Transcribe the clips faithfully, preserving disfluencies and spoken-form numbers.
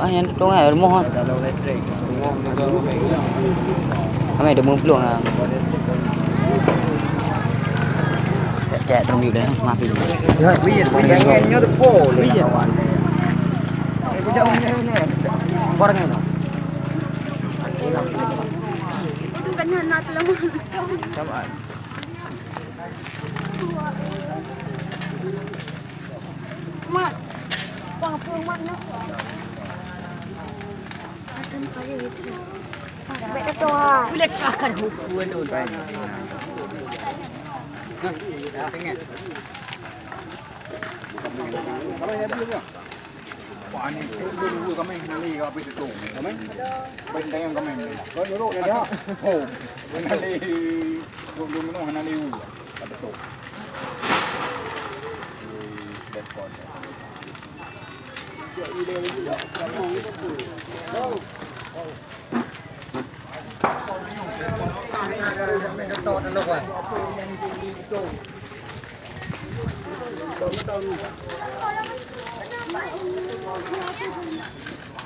Nyang teuntông hai rumoh ah. Ramai dah meuplueng ah. Kayak terumit dah, maaf ini. Pengennya tu boleh kawan. Orang ni. Sama.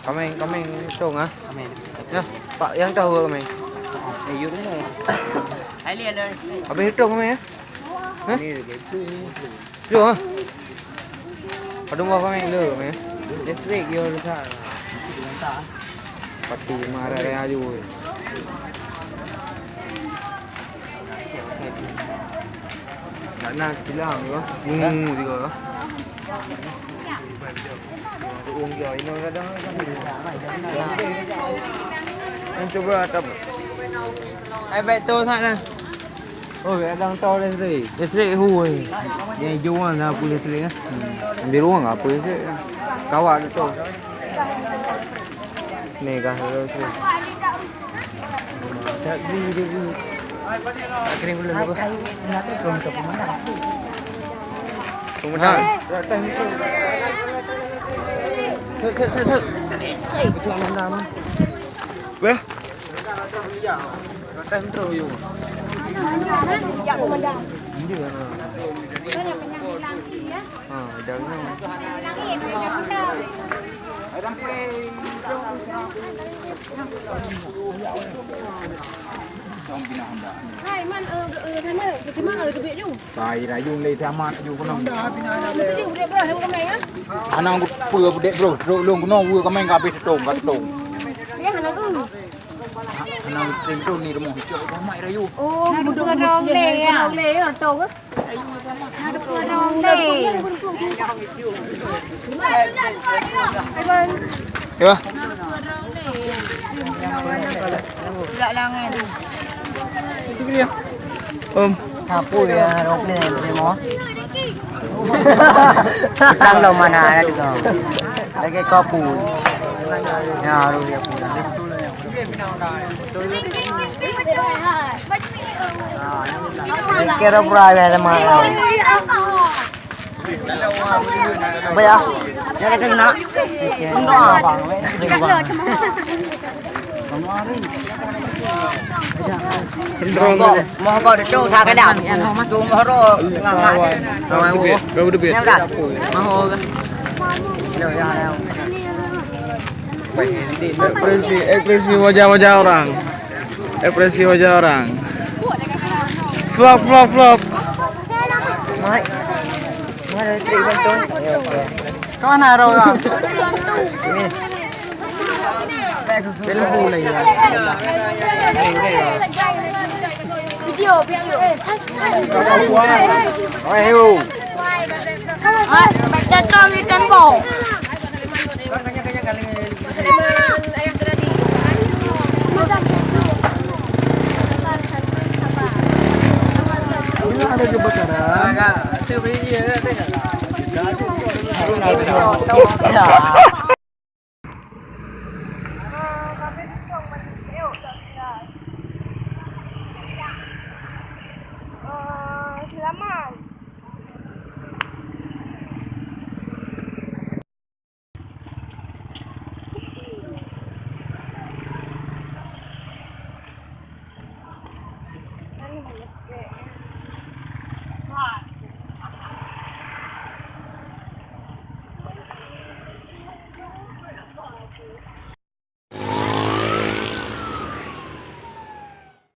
Kameng, kameng tông ah. Kameng. Nah, Pak, nyang tahu kameng. Eh, yuk ni. Habis tông kameng ya? Hah? Ni lagi. Yo, ha? Aduh, mau kameng dulu, kameng. Listrik, yo, rusak. Pati marah raya aju. Nak nak silang, yo. Bungu juga, yo. Bungu juga, ini kadang. Ini coba atap. Ai, baik tu, nak, nah. Oh, kadang tau listrik. Listrik hui. Yang hijau kan, dah apa listrik kan? Hmm. Biru kan, apa listrik kan? Kawak tu tau. Ni kah listrik. Tak beli dia beli. Tak kering belum apa? Pemenang. Pemenang. Sut, sut, sut, sut. Weh. Hai, man, eh, eh, sana, bagaimana, eh, duit you? Sai rayu lé tamat ju keunoe. Itu dia, bro, sama kami, ya? Hana peue budek, bro. Bro, lôn keunoe wue kameng ka habéh teutông, ka teutông. Ya, hana, eh. Hana teutông ni rumoh icok tamat rayu. Oh, budok orang lé, ya. Orang lé, ya, tahu ke? Orang lé. Ya. Tidak langit. Itu dia. Om. Sapu ya, roble, roble mo. Petang lo mana ada tu kau? Lagi kau pun. Ya, roble pun. Kira pura ya sama kau. Apa ya? Yang ada nak. Cenderung. Moh kau tu tak kena. Tu moh ro tengah mat. Kau debit. Ni dah. Maho ke? Ekspresi, ekspresi wajah-wajah orang. Ekspresi wajah orang. Vlog, vlog, vlog. Mai. Mana trik bantu? Kau mana orang? Ini. Telepon lagi. Video, video. Oi, yo. Ah, jatuh di tembok. Ini ada kebakaran. Selamat.